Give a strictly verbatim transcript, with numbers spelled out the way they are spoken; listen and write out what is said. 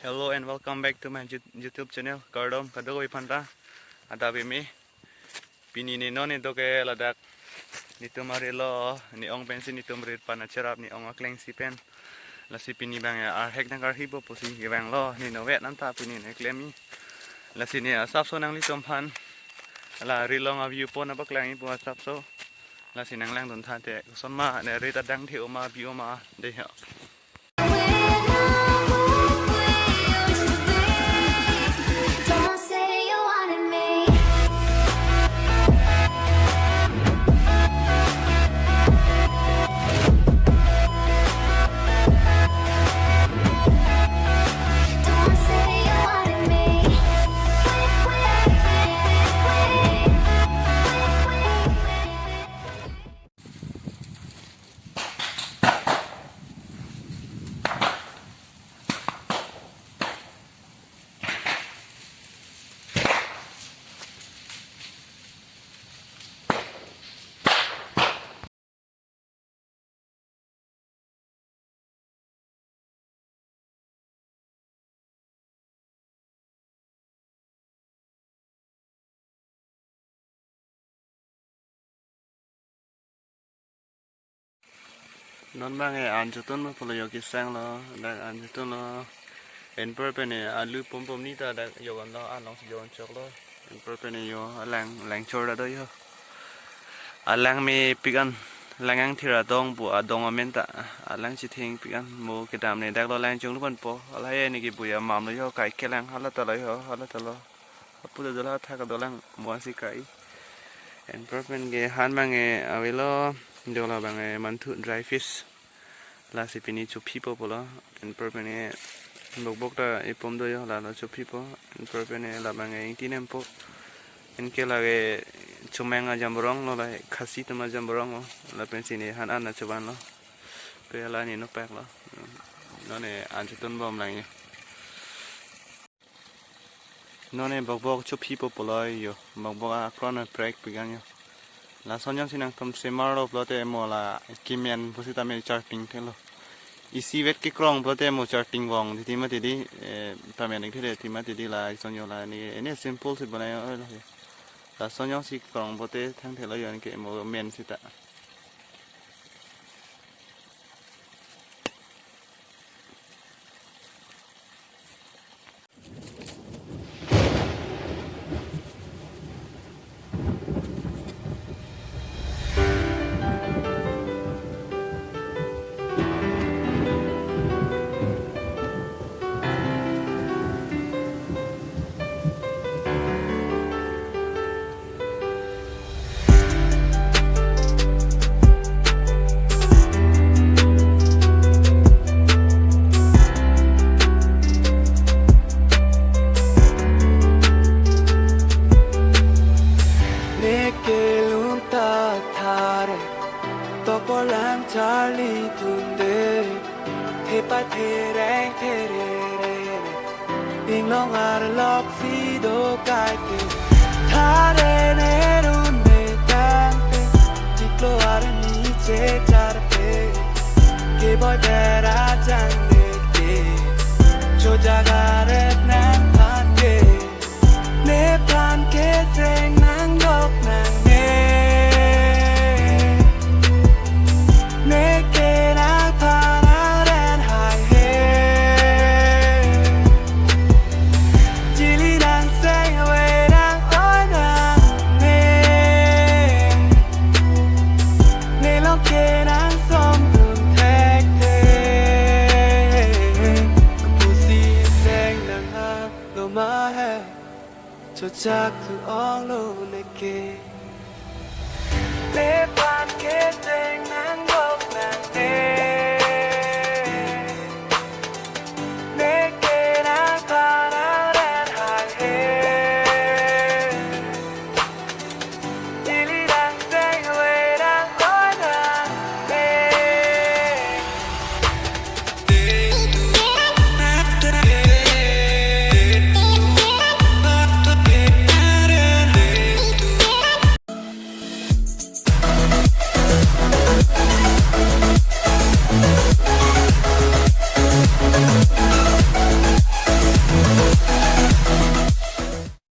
Hello and welcome back to my Yout-, YouTube channel, Kardom kadokave aphanta. Adap imi. Pini ne non ne do ke ladak netum arilo, ne-ong pensi netum rir pan acherap ne-ong akleng si pen. Lasi pini bang ya arhek nangkarhipo pusi kevanglo, ne novet nanta pini ne klem-i. Lasi ne asapso nanglitum aphan la rilong a-view pon nangpaklang-i pu asapso. Lasi nanglangdun tha te, kosonma ne rit adang the oma bi oma de ho. Non bang e an chotun ma pulo yo kesang lo, dak an chotun lo. Anpar pen e alu pom pom ni ta dak yo an lo, along si yo an chok lo. Anpar pen e yo alang, lang chor ta do yo. Alang mepik an, lang angthir adong pu adong amen ta. Alang chithengpik an mo kedam ne dak lo lang chong lupan po. Alai ne ke buya mam lo yo, kai kelang hala ta lo yo, hala ta lo. Apu ta dola thak dolang mo asi kai. Anpar pen ke han bang e avelo, dola bang e manthu dry fish. Lasi pini chophipo pulo. Anpar pen e bok bok ta ipom do yo, la lo chophipo. Anpar pen e la bang e ingti nempo. Anke lake chomeng ajamborong lo, la khasi atum ajamborong lo. La pensi ne han an achoban lo. Pe la ne nopak lo. Non e an chotun bom lang yo. Non e bok bok chophipo pulo yo, bok bok akron aprek pik an yo. Lason jongsi nangtum semar lo pulote mo la kemen pusitame charting thelo. Isi vet kekrong pulote mo charting vong titi mati di, eh, pamen thele ti mati di, la son yo la ne, ne simple si bonai yo lo. Lason jongsi krong pulote thang thelo yo, anke mo men sita. Ne kelun ta thare, topolang charli tunde, thepa thereng therere. Inglong arlok si do kaike, thare ne run me tangte, chiklo arni che charpe, ke boy dera jang de ke, cho jaga ret nang phan ke, nephan ke seng nang dok nang ne. Ne ke nang phan nang ren hai he. Chili nang seng we nang oi nang ne. Ne long ke nang som dun thek thek. Pusi seng nang ha lo ma he. Cho chak thu ong lo ne ke. Nephan ke seng nang dok nang ne.